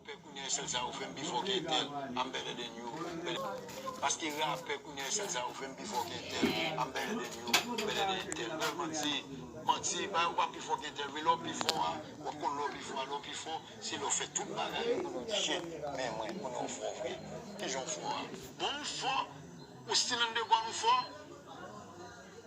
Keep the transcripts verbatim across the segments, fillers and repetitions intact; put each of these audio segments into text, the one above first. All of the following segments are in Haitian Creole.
Rapè kounye a, sèl sa yo fè m pi fò ke entèl, I'm better than you, better. Paske rapè kounye a, sèl sa yo fè m pi fò ke entèl, I'm better than you, better than entèl. Nan manti, manti, ba yo pa pi fò ke entèl vre, lè w pi fò a, w ap konn lè w pi fò a, lè w pi fò, se lè w fè tout bagay yo pou nou di, shit, men mwen, kounye a w fò vre. Kijan w fò a? Bon, w fò, ou still underground, ou fò.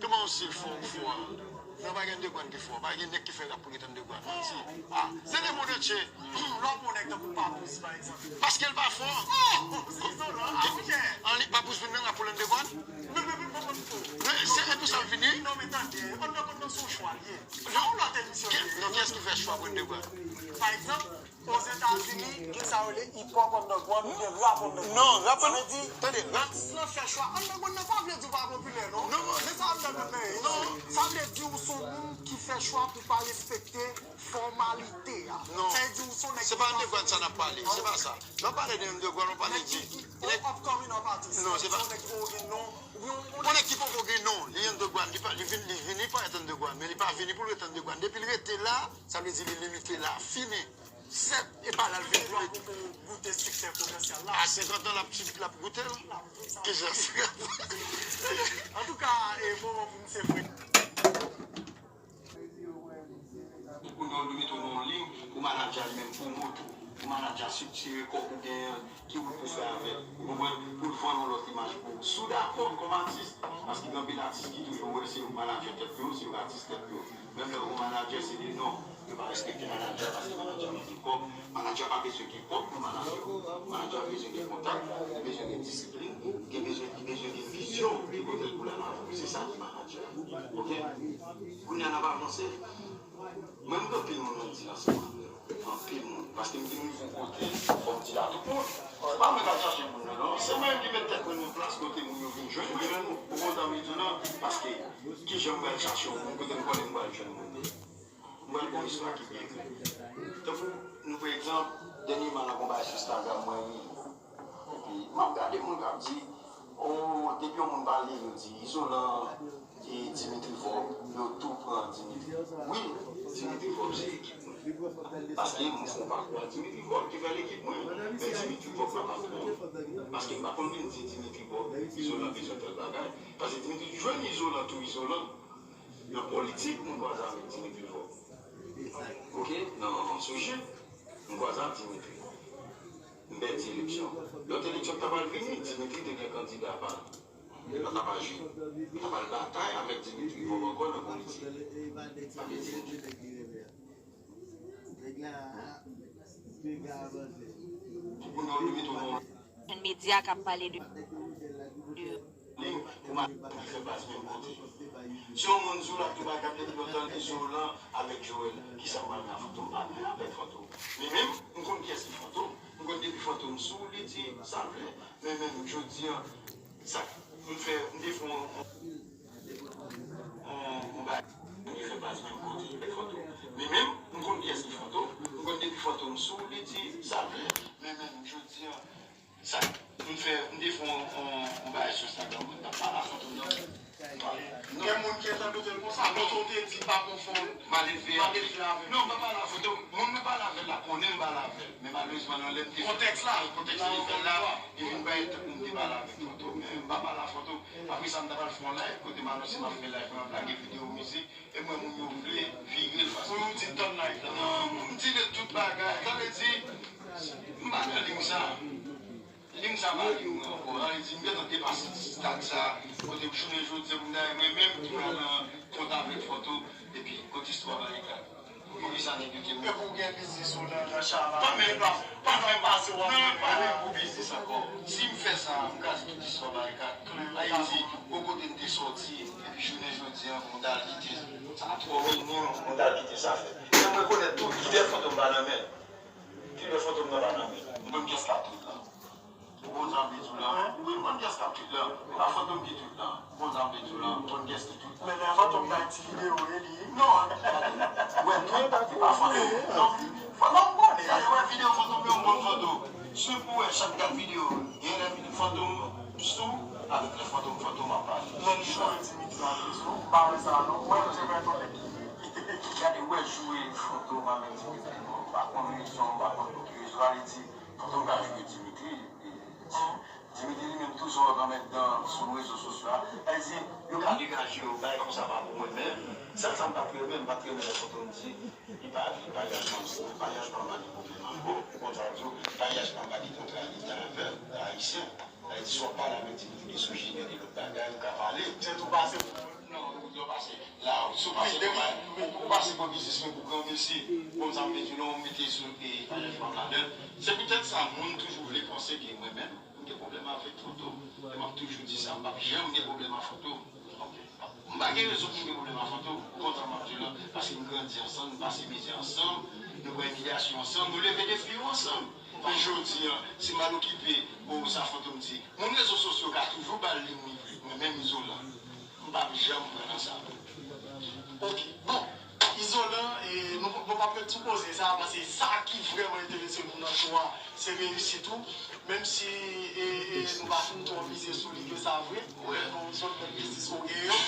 Kòman w still fò, ou fò a? Non, pa gen underground ki fò, pa gen nèg ki fè rap pou li t underground, manti. Ah, se le monde entier. Lè w pran nèg tankou Papouze, pa egzanp. Paske l pa fò. Oh! Se izolan, ah, monchè. An li, Papouze vin nan rap pou l underground? Men, men, men, men, men, men. Men se, se pou sa l vini? Non, men tande, underground nan se yon chwa l ye. Non, lòt emisyon ki, non, kiyès ki fè chwa pou underground? Pa egzanp, Ozetazini, gen sa yo rele hip hop underground oubyen rap underground. Non, rap. Sa vle di, tande, rap. Atis lan fè chwa. Underground nan pa vle di w pa popilè, non. Non. Men sa underground nan ye. Non. Sa vle di w se yon moun ki fè chwa pou pa respekte fòmalite a. Non. Sa vle di w se yon nèg ki pa fè. Se pa underground sa n ap pale, se pa sa. Lè w pale de underground, w pale de nèg ki, ki, nèg upcoming artist. Non, se pa. Se yon nèg ki poko gen non. Yon nèg ki poko gen non, li underground, li pa, li vin, li vini parèt underground, men li pa vini pou l ret underground. Depi l rete la, sa vle di li limite la, fini. Sèt, e pa la l vin pou l goute siksè komèsyal la. A senkant an, l ap, l ap goute l? Kijan se? Antouka, e moman pou misye fre. Kounye a, w dwe mete w nan yon liy pou manadjè a li menm pwomot ou, pou manadjè a sitirè kòb ou genyen an, ki wout pou fè avè l, ou konprann, pou l vann yon lòt imaj pou ou. Si w dakò kòm atis, paske gen anpil atis ki toujou wè se yo k manadjè tèt yo, se yo k atis tèt yo. Menm lè yo gen manadjè, se de non. Yo pa respekte manadjè a paske manadjè a mande kòb. Manadjè a pa bezwen gen kòb pou manadjè. Manadjè a bezwen gen kontak, li bezwen gen disiplin, li bezwen, li bezwen gen vizyon de kote l pou l al avè w. Se sa ki manadjè a. Oke? Kounye a n ap avanse. Mwen, m gen anpil moun mwen di ansanm avè yo. Anpil moun. Paske m vin rive yon kote, fò m di l a tout moun. Se pa mwen k al chache moun nan, non. Se mwen menm ki met tèt mwen nan yon plas kote moun yo vin jwenn mwen. Ou konprann sa m vle di w la? Paske kijan m pral chache yon moun kote m konnen m pral jwenn moun nan? M pral gon istwa ki byen klè. Tankou, nou pran egzanp, dènyèman la gon bagay sou Instagram mwen li. Epi, m ap gade moun k ap di, o, depi yon moun pale, yo di, Izolan, e Dimitri Vorbe, yo tou pran Dimitri. Wi, Dimitri Vorbe se ekip mwen. Paske m fè yon pakou a Dimitri Vorbe ki fè l ekip mwen. Men Dimitri Vorbe pa patwon m. Paske m pa konn vin di Dimitri Vorbe, Izolan bezwen tèl bagay. Paske Dimitri jwenn Izolan tou Izolan. Nan politik, m kwaze avèk Dimitri Vorbe. Oke? Nan, nan sou je, m kwaze ak Dimitri. M pèdi eleksyon. Lòt eleksyon ki ta pral vini, Dimitri te gen kandida pa l. Yo pa t ap aji. Yo ta pral batay avèk Dimitri Vorbe ankò nan politik. Sa vle di, pou nou limite w nan yon medya k ap pale de, de liy pou madanm ki fè baz menm kote. Si yon moun di w l ap tou bay gad depi lontan, li Izolan avèk Joel, kisa m pral fè a Fantom? M pa gen avèk Fantom. Men menm, m konn kiyès ki Fantom. M konn depi Fantom sou, li di sa l vle. Men menm jodi a, sa m fè, m te fè yon, yon, yon bagay ki fè baz menm kote avèk Fantom. Men menm, m konn kiyès ki Fantom, m konn depi Fantom sou, li di sa l vle. Men menm jodi a, sa m fè, m te fè yon, yon, yon bagay sou Instagram, mwen t ap pale a Fantom nan. Gen moun ki entèprete l konsa, men ou te di pa konfòm, m al leve avè l. Non, m pa pale a Fantom. Moun mwen pale avè l la konnen m pale avè l. Men malerezman, nan lè m te fè kontèks la, kontèks li fè l la, li vin parèt tankou m te pale avèk Fantom. Men m pa pale a Fantom. Apre sa, m ta pral fè yon live, kote m anonse m ap fè live, m ap lage videyo mizik. E mwen, moun yo vle vire l paske. Pou yo di tann live la. Non, m di de tout bagay. Sa vle di, m pa nan liy sa. Liy sa pa liy mwen ankò. Sa vle di, m gentan depase stad sa. Kote jounen jodi a, pou m ta mwen menm ki pral nan kont avèk Fantom, epi kote istwa barikad. Poukisa nèg yo te mouri? Epi w gen biznis ou nan, nan Chava. Pa menm, pa, pa menm pase w ap. Non, pa menm pou biznis ankò. Si m fè sa, m ka di tout istwa barikad. Ayiti, gon kote m te sòti, epi jounen jodi a, pou m ta al kite sa twò mini, pou m ta al kite sa fè. Men m rekonèt tou, kilè Fantom pa nan men l. Kilè Fantom nan pa nan men l. M konn kiyès k ap tout lan. Ou konn sa m vle di w la? Wi, m konn kiyès k ap tout lan. E pa Fantom ki tout lan. Ou konn sa m vle di w la? M konn kiyès ki tout lan. Men lè Fantom bay ti videyo, e li. Non, ou wè tout, e pa Fantom. Non, Fantom konnen. Gade, wè videyo Fantom yo, m konn Fantom. Si pou wè chak gad videyo, gen lè Fantom sou, avèk lè Fantom, Fantom ap pale. Lè l jwe Dimitri ap sou, m pa wè sa non. Mwen, m se mwen konnen ki. Gade, ou wè, joure Fantom avèk Dimitri, non, m pa konn rezon, m pa konn pou ki rezon. Alè di, Fantom ka joure Dimitri. E, Dimitri li menm tou, sa w ap met nan, sou rezo sosyo a. Alè di, yo ka degaje yo, bagay konsa pa pou mwen menm. Sèl sa m pa t renmen, m pa t renmen lè Fantom di, li pa, li pa yaj pa, li pa yaj pa mari pwoblèm ankò. Konsa di, li pa yaj pa mari kontra leta avè l, ayisyen. Sa vle di, si w ap pale avèk Dimitri de sou jenè de lòt bagay, ou ka pale. Tèt ou pase pou lòt, non, ou pase la, si w pase pou mari, ou, ou pase pou biznismen, pou gran mesye. Bon, sa vle di, non, ou mete sou, e, pa yaj pa m ladan l. Se poutèt sa, moun toujou vle panse ke mwen menm, m gen pwoblèm avèk Fantom. E m ap toujou di sa, m p ap janm gen pwoblèm ak Fantom. M pa gen rezon pou m gen pwoblèm ak Fantom. Kontrèman a di la, paske n grandi ansanm, n pase mizè ansanm, nou pran imilyasyon ansanm, nou leve defi yo ansanm. Men jodi a, si m al okipe, o, sa Fantom di, moun rezo sosyo ka toujou ba l li m li vle. Mwen menm Izolan, m p ap janm pran nan sa. Ok, bon, Izolan, e, nou, nou p ap ret sou koze sa, paske sa ki vrèman enterese nou nan show a, se reyisit ou. Menm si, e, e, nou pa fin twò mize sou li ke sa vre, ou gen yon zòn lòt biznis ou gen yo.